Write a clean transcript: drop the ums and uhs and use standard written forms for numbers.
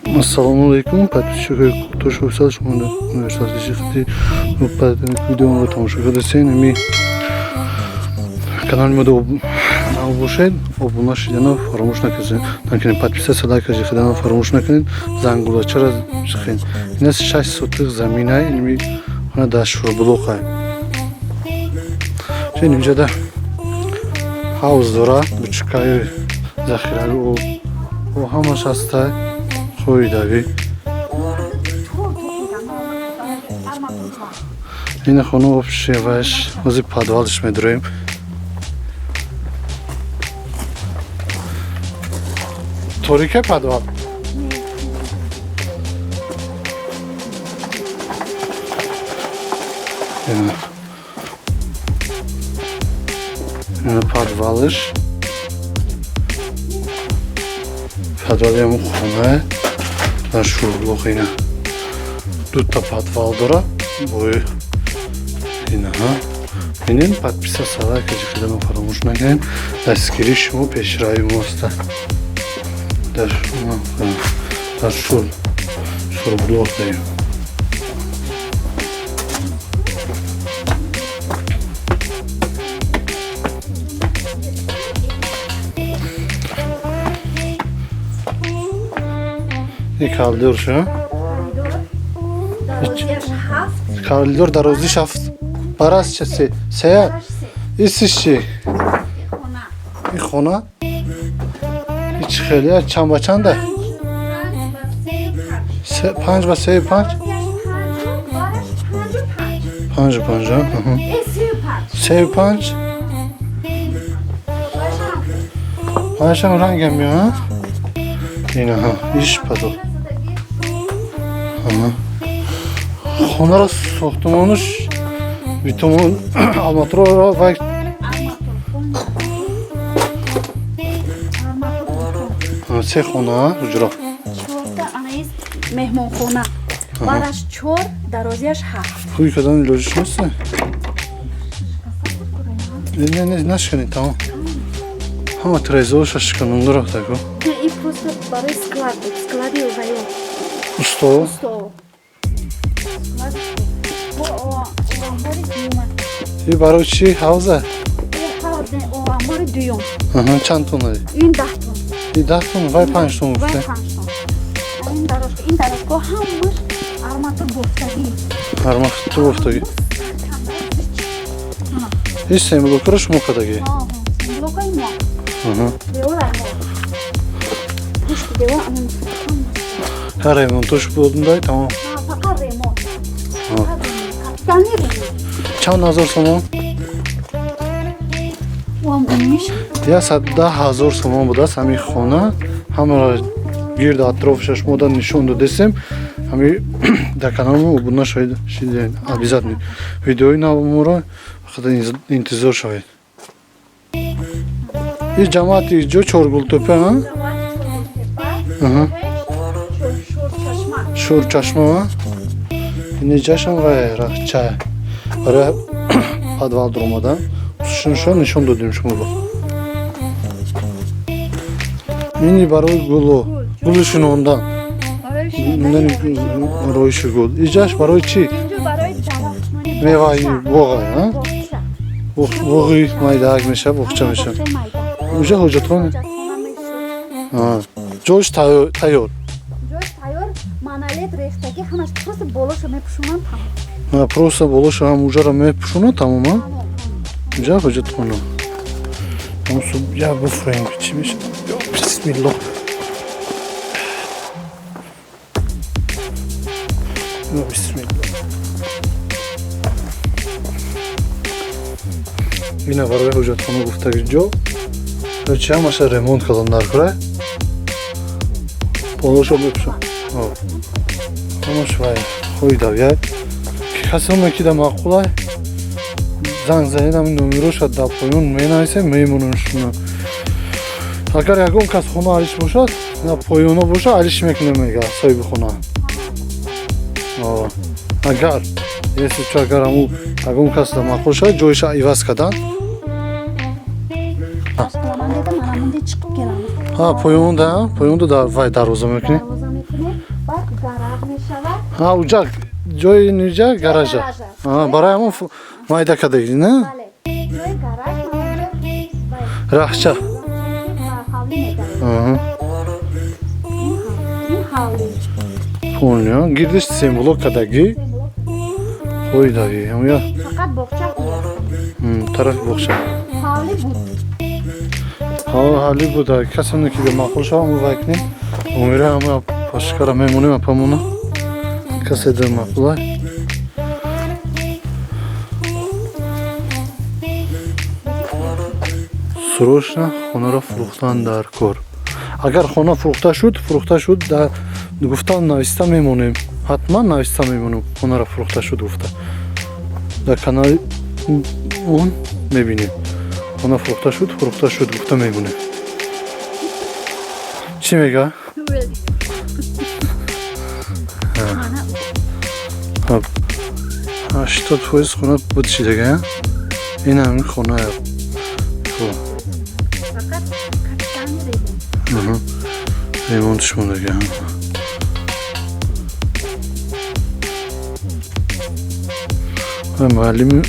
Ассалому алайкум, подписчикои Кутошофисал, шумо университети видеоро тамошо кардасен. Ами канали мо нав бошед, обуна шидана фаромӯш накунед, подписаться, лайка жихидана фаромӯш накунед, зангулачара жихед. Ин аст 6 сотых заминай, инми хона дар Шурблоқай. Ин инҷода ҳавз дора, бучкаи захирави об, ҳамаш ҳастай, хоидавӣ. Ина хона обшеваш, ҳозир подвалш медроем. Торике подвал. Ина подвалш. Подвали ҳамун хона дар Шурблоқ. Ина дута подвал дора. Бой инаҳа бинем, подписаться, лайка ҷихидану фаромӯш накунед. Дастгирии шумо пешрави моста. Дар Шурблоқ даем. Ин коридор ша? Коридор дарозиш ҳафт, бараз ча се, сея? Исиш чи? Ин хона ҳеч хеле чанд ба чанда? Панҷ ба сею панҷ? Панҷу панҷ, сею панҷ. Панҷам рангам меояд. Инаҳа иш падо. Хонаро сохтумонуш битумон алматроро вай се хона ҳуҷра. Меҳмонхона бараш чор, дарозиаш ҳафт. Ҳуй кардан илоҷиш нест? Не, не, нашканед, тамом. Ҳама трезоша шиканонда рафтаку. Ин просто барои склад буд, склади ваё. Усто. Усто. И барои чӣ ҳавза? Амбори дуюм. Чанд тонна? Ин 10 тон. И 10 тон, вай 5 тон гуфта. 5 тон. Ин дарозгоҳ ҳамаш арматур бофтагӣ. Арматур бофтагӣ. Ин семблокаро шумо кардагӣ? Семблокаи мо. Девор мо. Пушти девор ана. Ҳа, ремонтош будундай, тамом. Фақат ремонт. Капитальный ремонт. Чанд ҳазор сомон? 110 000 сомон будааст ҳамин хона. Ҳамаро гирду атрофаша шумо нишон додесем. Ҳами дар каналмо обуна шиден обязательно, видеои навморо фақат интизор шавед. И ҷамоати ҷо Чоргултепа, Шурчашма. Иниҷашам вай рахча барои подвал дуромадан. Шуншо нишон додем шуморо. Ини барои гуло, гули шинондан, ороиши гул. Иҷаш барои чӣ? Меваи боға, боғи майдаак меша, боғча меша. Уҷа ҳоҷатхона, ҷош тайёр. Монолит рехтагӣ, ҳамаш, просто болошо мепӯшонам, тамом. Просто болошо ҳам уҷаро мепӯшонад, тамом. Уҷа ҳоҷатхона. Я буфурем, чӣ меша. Бисмиллоҳ, бисмиллоҳ. Ина барои ҳоҷатхона гуфтаги ҷо чи ҳамаша ремонт кардам дар кура, болошо мепӯшам, ҳамаш вай хоидав. Я касоне ки да маъқулай, занг занед, ҳамин номероша дар поён менависем, мемонем. Шуна агар ягон кас хона алиш бошад, на поёно боша, алиш мекунем, мега соҳиби хона. Агар если чо, агар ҳаму ягон кас да маъқул шавад, ҷоиша иваз кардан. Поёнда, поёнда дар вай дарвоза мекунӣ. мекунем, баъд гараж мешавад. Ҳа, уҷа ҷои ниҷа гаража. Гараж аст. Барои ҳамон майда кардагӣ, на? Бале, ҷои гараж ма онҷа Раҳча. Ҳавлӣ медарем. Ин ҳавлӣ. Понял. Гирдиш семблок кардагӣ. Ҳойдаги. Ҳамя Фақат боғча. Тарафи боғча. Ҳавлӣ буд. Ҳа, ҳавлӣ буда. Касоне ки маъқул шава, мо вай кунем. Умира ҳама пашкара мемонем апамона. Касе дар маъқулай. Срочно хонаро фурӯхтан дар кор. Агар хона фурӯхта шуд, фурӯхта шуд дар гуфтан нависта мемонем. Ҳатман нависта мемонем, хонаро фурӯхта шуд гуфта. Дар канали он мебинем. Хона фурӯхта шуд, фурӯхта шуд гуфта мемонем. Чӣ мега? Хона. Хоб. 80% хона буд шидага. Ин ҳамин хона. Хоб. Фақат капитальный ремонт. Ремонтш мондага. Муаллими